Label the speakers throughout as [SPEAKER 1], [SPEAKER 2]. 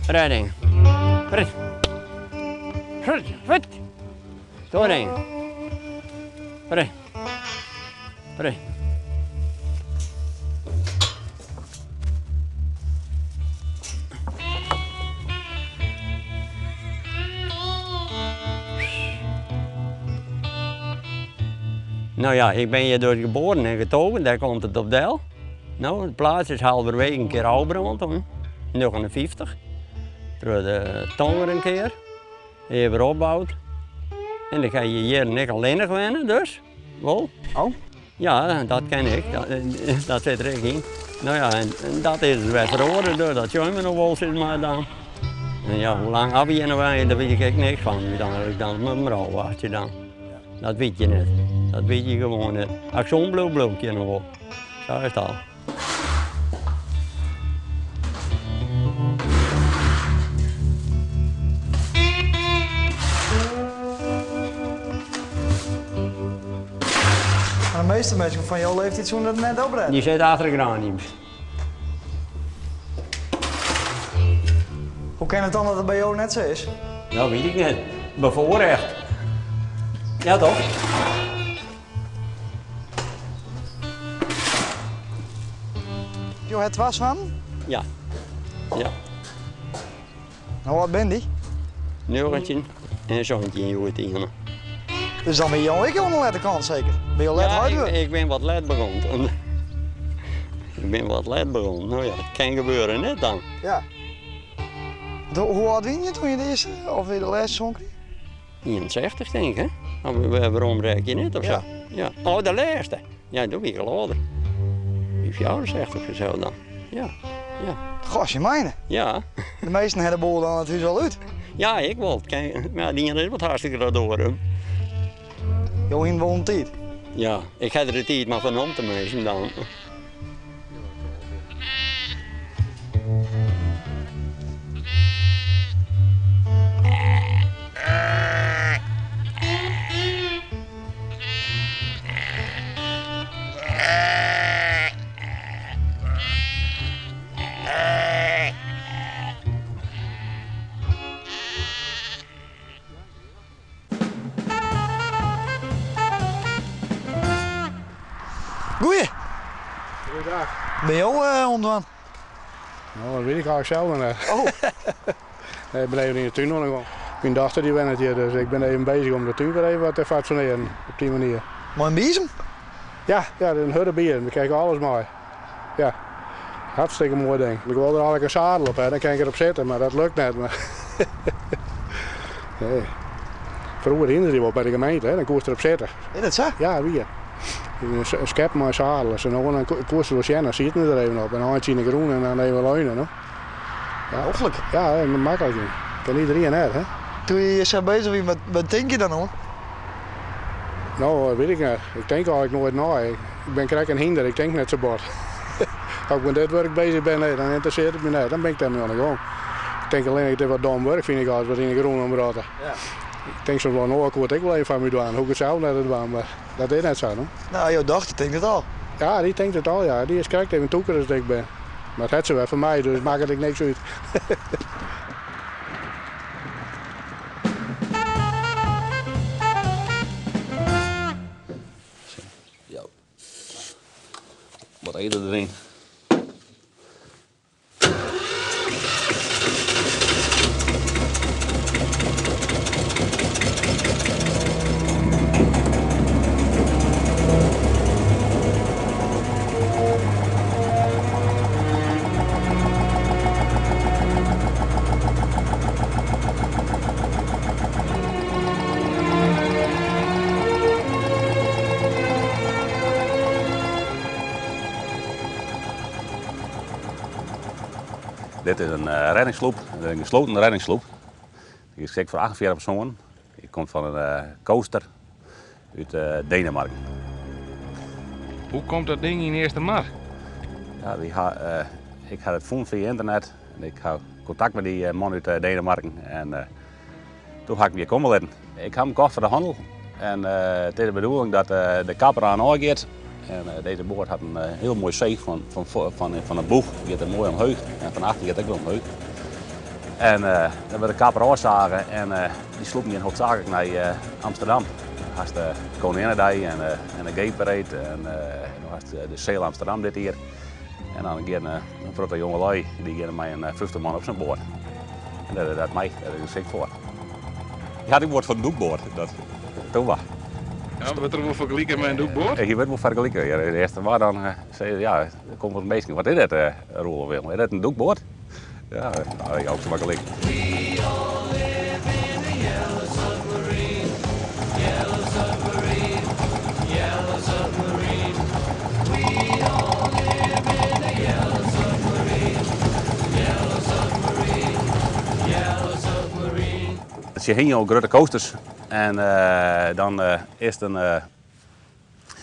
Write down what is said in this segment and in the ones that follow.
[SPEAKER 1] Redding. Rit. Rit. Rit. Storing. Rit. Rit. Nou ja, ik ben hier dus geboren en getogen, daar komt het op del. Nou, de plaats is halverwege een keer ôfbrând, yn 59. Troch de tonger in kear. Even opboud. En dan kan je hjir net allinnich wenne, dus. Wol.
[SPEAKER 2] Oh?
[SPEAKER 1] Ja, dat ken ik. Dat sit der ek yn. No ja, en dat is wer feroare, dus dat sjogge we noch wol, sis mar dan. En ja, hoe lang we hjir noch wenje, dêr wit ik ek niks fan. Úteinlik dan moat mar ôfwachtsje dan. Dat wit je net. Dat wit je gewoan net. As ik sûn bliuw, bliuw ik hjir noch wol. Sa is it al.
[SPEAKER 2] De measte minsken fan jo leeftiid soene dat net oprêde.
[SPEAKER 1] Dy sitte achter de geraniums.
[SPEAKER 2] Hoe kin it dan dat it by jo net sa is?
[SPEAKER 1] Dat wit ik net. Befoarrecht. Ja toch?
[SPEAKER 2] Jo ha twa soannen?
[SPEAKER 1] Ja. Ja.
[SPEAKER 2] Hoe âld binne dy?
[SPEAKER 1] 19 en 17 hjoed ien.
[SPEAKER 2] Dus dan binne jo ek oan de lette kant seker? Binne jo let
[SPEAKER 1] Ja,
[SPEAKER 2] heit
[SPEAKER 1] ik,
[SPEAKER 2] wurden?
[SPEAKER 1] ik bin wat let begûn. Ik bin wat let begûn. No ja, it kin gebeure net dan.
[SPEAKER 2] Ja. Hoe âld wiene je toen je de earste of de lêste soan krigen?
[SPEAKER 1] 61 tink ik, hè? Werom rekje net of sa? Ja. Oh, de lêste. Ja, doe wie ik al âlder. Wie 64 of zo dan. Ja, ja.
[SPEAKER 2] Gosje mijne.
[SPEAKER 1] Ja.
[SPEAKER 2] De measten ha de boel dan it hús al út.
[SPEAKER 1] Ja, ik wol. Ja, dy is wat hartstikke door.
[SPEAKER 2] Jo hiene wol in tiid?
[SPEAKER 1] Ja, ik ha der de tiid mar fan om te meitsjen dan.
[SPEAKER 2] Goeie.
[SPEAKER 3] Goeiedag.
[SPEAKER 2] Binne jo oan it dwaan?
[SPEAKER 3] No, dat wit ik eigentlik sels noch net.
[SPEAKER 2] Oh.
[SPEAKER 3] Nee, ik bin even yn de tún oan de gong. Myn dochter dy wennet hjir, dus ik bin even bezich om de tún wer even wat te fatsoenearjen op dy manier.
[SPEAKER 2] Mei in biezem?
[SPEAKER 3] Ja, ja, dat is in hurde biezem. Dêr kin ik alles mei. Ja, hartstikke moai ding. Ik wol der eigentlik in sadel op ha, dan kin ik der op sitte, mar dat lukt net. Mar nee. Froeger hiene se dy wol by de gemeente, hè, dan koest der op sitte.
[SPEAKER 2] Is dat sa?
[SPEAKER 3] Ja, wie. In skep mei in sadel. Se no dan koest der wol sjen, dan sieten se der even op. In eintsje yn de grûn en dan even leunen. No. Ja.
[SPEAKER 2] Noflik.
[SPEAKER 3] Ja, maklik. Kin iderien net, hè.
[SPEAKER 2] Toen je je sa bezich wie, wat tink je dan oan?
[SPEAKER 3] No, wit ik net. Ik tink eigentlik noait nei. Ik bin krekt in hynder, ik tink net sa bot. As ik mei dit wurk bezich bin, nee, dan ynteressearret it my net. Dan bin ik dêrmei oan de gong. Ik tink allinnich, dit is wat dom wurk, fyn ik altyd, wat yn de grûn omrotte. Ik tink soms wol, no, koe it ek wol even foar my dwaan. Hoech ik it sels net te dwaan, mar dat is net sa, no.
[SPEAKER 2] No, jo dochter tinkt it al.
[SPEAKER 3] Ja, dy tinkt it al, ja. Dy is krekt even tûker as ik bin. Mar it hat se wer fan my, dus makket ek niks út.
[SPEAKER 4] Ja. Wat eten erin. Dit is in rêdingssloep, in gesloten rêdingssloep. Dy is geskikt foar 48 persoanen. Dy komt fan in coaster út Denemarken.
[SPEAKER 5] Hoe komt dat ding yn Eastermar?
[SPEAKER 4] Ja, wy ha, ik ha it fûn fia ynternet en ik ha kontakt mei dy man út Denemarken en doe ha ik him hjir komme litten. Ik ha him kocht foar de hannel en it is de bedoeling dat de kap der oan ôf giet. En dizze boat hat in hiel moai seech fan de boech, giet er moai omheech en fan achteren giet ek wol omheech. En dan wurdt de kapper ôfsage en dy sloepen gean hoofdzakelijk nei Amsterdam. Hast de Koninginnedei en de Gay Parade en no hast de Sail Amsterdam dit jier. En dan gean in protte jongelui, dy gean mei in 50 man op sa'n boat. En dat, dat mei, dêr is geschikt foar. Hy hat ek wat fan in dûkboat, dat doe mar.
[SPEAKER 5] Ja, wurdt er wol fergelike mei in dûkboat?
[SPEAKER 4] Hy wurdt wol fergelike. Ja, de earste war dan sei ja, der komt wat minsken, wat is dat, Roelof Willem? Is dat in dûkboat? Ja, nou, ik ook zo makkelijk. Se hingje al grutte coasters en dan is it in,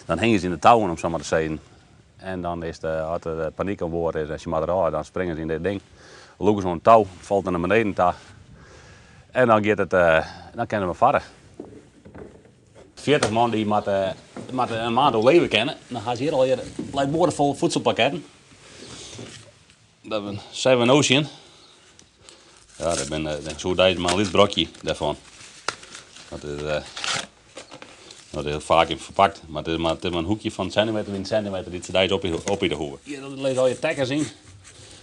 [SPEAKER 4] dan hingje se yn de touwen om sa mar te sizzen. En dan is it, as der panyk oan board is en se moatte derôf, dan springe se yn dit ding, lûke se oan it tou, falt er nei beneden ta en dan giet it, dan kinne we farre. 40 man dy moatte, moatte in maand oerleve kinne. Dan ha se hjir allegear leit boardefol voedselpakketten. Dat binne Seven Ocean. Ja, dat binne soe dei mar in lyts brokje dêrfan. Dat is, dat is faak even ferpakt, mar it is mar, it is mar in hoekje fan in sentimeter by in sentimeter dy't se deis op opite hoege. Hjir lizze al je tekkens yn.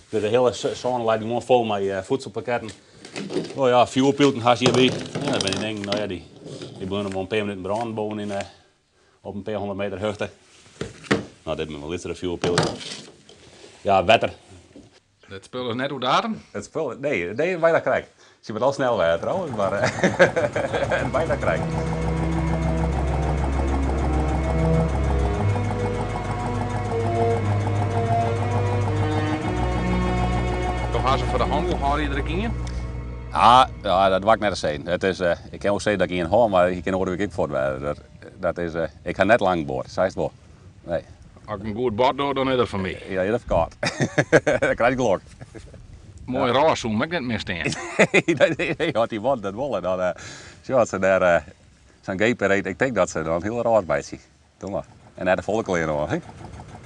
[SPEAKER 4] Dus de hiele sône leit gewoan fol mei voedselpakketten. Oh ja, fjoerpylken hast hjirby. Ja, dat binne dy dingen, no ja, dy, dy bliuwe wol in pear minuten brânen boven yn, op in pear hûndert meter hichte. No, dit binne wol lytsere fjoerpylken. Ja, wetter.
[SPEAKER 5] Dat spul is net oer datum?
[SPEAKER 4] It spul, nee, nee, bijna krekt. Se moat al snel wêze trouwens, mar bijna krekt.
[SPEAKER 5] Do hast se foar de hannel, hâlde je der ek ien?
[SPEAKER 4] Ah, ja, dat doar ik net te sizzen. It is, ik kin wol sizze dat ik ien hâld, mar hy kin oare wike ek fuort wêze. Dat, dat is, ik ha net lang board, seist wol. Nee.
[SPEAKER 5] As ik in goed bod doch, dan is dat foar my.
[SPEAKER 4] Ja, is dat ferkocht. Dan krijg je gelok.
[SPEAKER 5] Moai rôs soe him ek net misstean.
[SPEAKER 4] Nee, nee, as dy man dat wolle, dan sjoch, as se dêr sa'n Gay Parade, ik tink dat se dan hiel rôs meitsje. Doe mar. En net de folle klean oan, hè?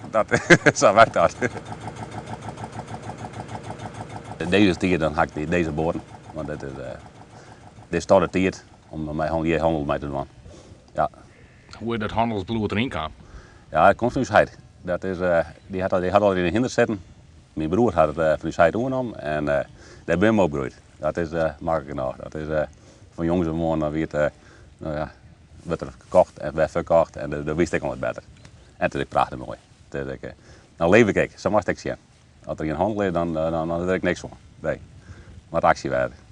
[SPEAKER 4] Dat, sa werkt dat. Dizze tiid dan ha ik dizze boaten, want dit is, dit is toch de tiid om mei hjir hannel mei te dwaan. Ja.
[SPEAKER 5] Hoe is dat hannelsbloed deryn kaam?
[SPEAKER 4] Ja, it komt fan ús heit. Dat is, dy hat, dy hat al yn de hynder sitten. Myn broer hat it fan ús heit oernommen en dêr binne we opgroeid. Dat is maklik genôch. Dat is fan jongs af oan, dan wie it, no ja, wurdt der kocht en wer ferkocht en dêr wist ik al net better. En it is ek prachtich moai. It is ek, dan leef ik ek, sa moatst ek sjen. As der gjin hannel is, dan, dan, dan is der ek niks oan. Nee, moat aksje wêze.